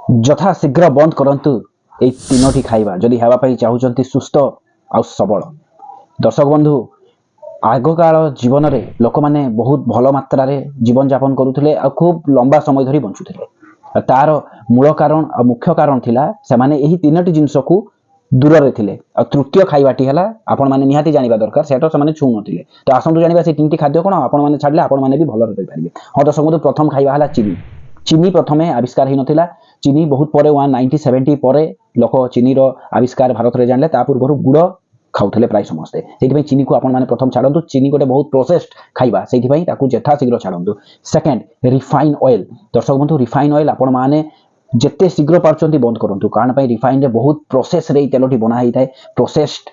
ଯଥାଶୀଘ୍ର ବନ୍ଦ କରନ୍ତୁ ଏଇ ତିନୋଟି ଖାଇବା, ଯଦି ହେବା ପାଇଁ ଚାହୁଁଛନ୍ତି ସୁସ୍ଥ ଆଉ ସବଳ। ଦର୍ଶକ ବନ୍ଧୁ, ଆଗକାଳ ଜୀବନରେ ଲୋକମାନେ ବହୁତ ଭଲ ମାତ୍ରାରେ ଜୀବନଯାପନ କରୁଥିଲେ ଆଉ ଖୁବ୍ ଲମ୍ବା ସମୟ ଧରି ବଞ୍ଚୁଥିଲେ। ଆଉ ତାର ମୂଳ କାରଣ ଆଉ ମୁଖ୍ୟ କାରଣ ଥିଲା, ସେମାନେ ଏହି ତିନୋଟି ଜିନିଷକୁ ଦୂରରେ ଥିଲେ। ଆଉ ତୃତୀୟ ଖାଇବାଟି ହେଲା, ଆପଣମାନେ ନିହାତି ଜାଣିବା ଦରକାର, ସେଟା ସେମାନେ ଛୁଉଁନଥିଲେ। ତ ଆସନ୍ତୁ ଜାଣିବା ସେ ତିନିଟି ଖାଦ୍ୟ କ'ଣ, ଆପଣମାନେ ଛାଡ଼ିଲେ ଆପଣମାନେ ବି ଭଲରେ ରହିପାରିବେ। ହଁ ଦର୍ଶକ ବନ୍ଧୁ, ପ୍ରଥମ ଖାଇବା ହେଲା ଚିନି। ଚିନି ପ୍ରଥମେ ଆବିଷ୍କାର ହେଇନଥିଲା। ଚିନି ବହୁତ ପରେ, 1970 ପରେ ଲୋକ ଚିନିର ଆବିଷ୍କାର ଭାରତରେ ଜାଣିଲେ। ତା ପୂର୍ବରୁ ଗୁଡ଼ ଖାଉଥିଲେ ପ୍ରାୟ ସମସ୍ତେ। ସେଇଥିପାଇଁ ଚିନିକୁ ଆପଣମାନେ ପ୍ରଥମ ଛାଡ଼ନ୍ତୁ। ଚିନି ଗୋଟେ ବହୁତ ପ୍ରୋସେସ୍ଡ ଖାଇବା, ସେଇଥିପାଇଁ ତାକୁ ଯଥାଶୀଘ୍ର ଛାଡ଼ନ୍ତୁ। Second, refine oil. ଦର୍ଶକ ବନ୍ଧୁ, ରିଫାଇନ୍ ଅଏଲ୍ ଆପଣମାନେ ଯେତେ ଶୀଘ୍ର ପାରୁଛନ୍ତି ବନ୍ଦ କରନ୍ତୁ। କାରଣ ପାଇଁ ରିଫାଇନ୍ରେ ବହୁତ ପ୍ରୋସେସ୍ରେ ଏଇ ତେଲଟି ବନା ହେଇଥାଏ। ପ୍ରୋସେସ୍ଡ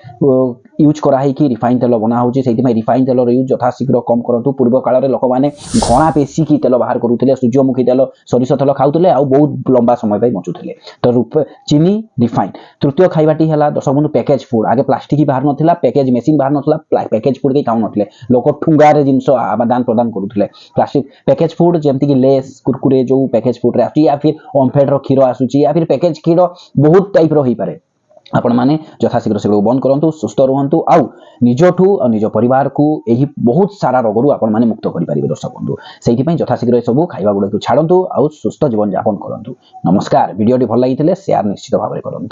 ୟୁଜ୍ କରାହେଇକି ରିଫାଇନ୍ ତେଲ ବନା ହେଉଛି। ସେଇଥିପାଇଁ ରିଫାଇନ୍ ତେଲର ୟୁଜ୍ ଯଥାଶୀଘ୍ର କମ୍ କରନ୍ତୁ। ପୂର୍ବ କାଳରେ ଲୋକମାନେ ଘଣା ପେଶିକି ତେଲ ବାହାର କରୁଥିଲେ, ସୂର୍ଯ୍ୟମୁଖୀ ତେଲ, ସୋରିଷ ତେଲ ଖାଉଥିଲେ ଆଉ ବହୁତ ଲମ୍ବା ସମୟ ପାଇଁ ବଞ୍ଚୁଥିଲେ। ତ ରୂପ ଚିନି, ରିଫାଇନ୍। ତୃତୀୟ ଖାଇବାଟି ହେଲା, ଦର୍ଶକ ବନ୍ଧୁ, ପ୍ୟାକେଜ ଫୁଡ୍। ଆଗେ ପ୍ଲାଷ୍ଟିକ୍ ବାହାରୁ ନଥିଲା, ପ୍ୟାକେଜ ମେସିନ୍ ବାହାରୁ ନଥିଲା, ପ୍ୟାକେଜ ଫୁଡ୍ କେହି ଖାଉନଥିଲେ। ଲୋକ ଠୁଙ୍ଗାରେ ଜିନିଷ ଆଦାନ ପ୍ରଦାନ କରୁଥିଲେ। ପ୍ଲାଷ୍ଟିକ ପ୍ୟାକେଜ ଫୁଡ୍ ଯେମିତିକି ଲେସ୍, କୁରକୁରେ ଯୋଉ ପ୍ୟାକେଜ ଫୁଡ୍ରେ ଆସୁଛି, ୟା ଫିର୍ ଓମଫେଡର କ୍ଷୀର ଆସୁଛି, ୟା ଫିର୍ ପ୍ୟାକେଜ କ୍ଷୀର ବହୁତ ଟାଇପ୍ର ହେଇପାରେ। ଆପଣମାନେ ଯଥାଶୀଘ୍ର ସେଗୁଡ଼ିକୁ ବନ୍ଦ କରନ୍ତୁ, ସୁସ୍ଥ ରୁହନ୍ତୁ ଆଉ ନିଜଠୁ ଆଉ ନିଜ ପରିବାରକୁ ଏହି ବହୁତ ସାରା ରୋଗରୁ ଆପଣମାନେ ମୁକ୍ତ କରିପାରିବେ। ଦର୍ଶକ ବନ୍ଧୁ, ସେଇଥିପାଇଁ ଯଥାଶୀଘ୍ର ଏସବୁ ଖାଇବା ଗୁଡ଼ିକୁ ଛାଡ଼ନ୍ତୁ ଆଉ ସୁସ୍ଥ ଜୀବନଯାପନ କରନ୍ତୁ। ନମସ୍କାର। ଭିଡ଼ିଓଟି ଭଲ ଲାଗିଥିଲେ ସେୟାର ନିଶ୍ଚିତ ଭାବରେ କରନ୍ତୁ।